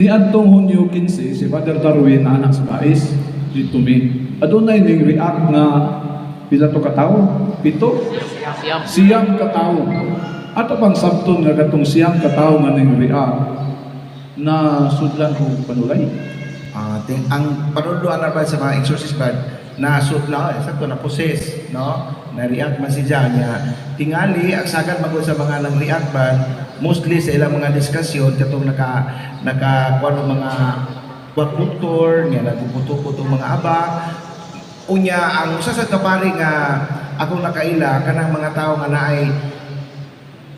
Niadtong Hunyo 15, si Father Darwin anak sa Bais, dito mi. Adunay ning react nga pila to katawo? Pito? Siyam. 9 katawo. Ato pang sabton nga katong 9 katawo nga ning react na sudlan og panulay. Ang panudloan na ba sa mga exorcist ba na sudla eh, sakto na possess, no, na react man si niya. Tingali ang sagad magud sa mga nang react ba, mostly sa ilang mga diskusyon katong naka naka kuan og mga quack niya, nagpuputo-puto mga abak. Unya ang usa sa kapari nga akong nakaila, kanang mga tawo nga naay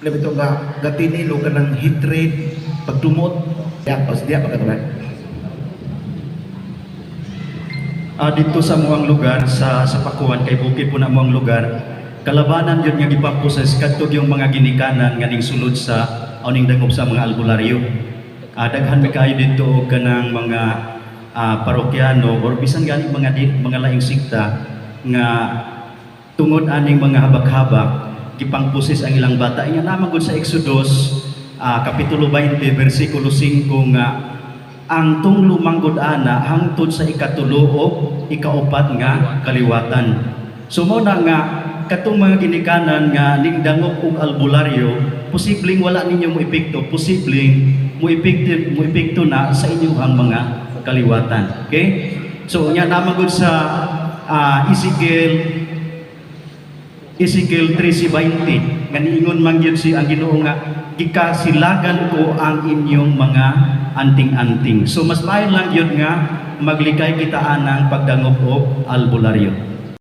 labi to nga gatinil o kanang hatred, pagdumot ya o diya pagkatulan. Dito sa muang lugar sa Pakuan, kay bukid po na muang lugar, kalabanan yun nga gipaposes kadto yung mga ginikanan nga ning sulod sa aning dangop sa mga albularyo. Daghan mi kaayo dito og kanang mga parokyano or bisan gani mga mga laing sikta nga tungod aning mga habak-habak gipangposes ang ilang bata. Nga naman gud sa Exodus kapitulo 20 bersikulo 5 nga ang tunglo manggod ana hangtod sa ikatulo o ikaupat nga kaliwatan. So mao na nga katong mga ginikanan nga ning dangop og albularyo, posibleng wala ninyo mo epekto, posibleng mo epekto na sa inyong mga kaliwatan. Okay? So nya naman gud sa Ezekiel 13:20 nga niingon man gyud si ang Ginoo nga gikasilagan ko ang inyong mga anting-anting. So mas maayo lang gyud nga maglikay kita anang pagdangop og albularyo.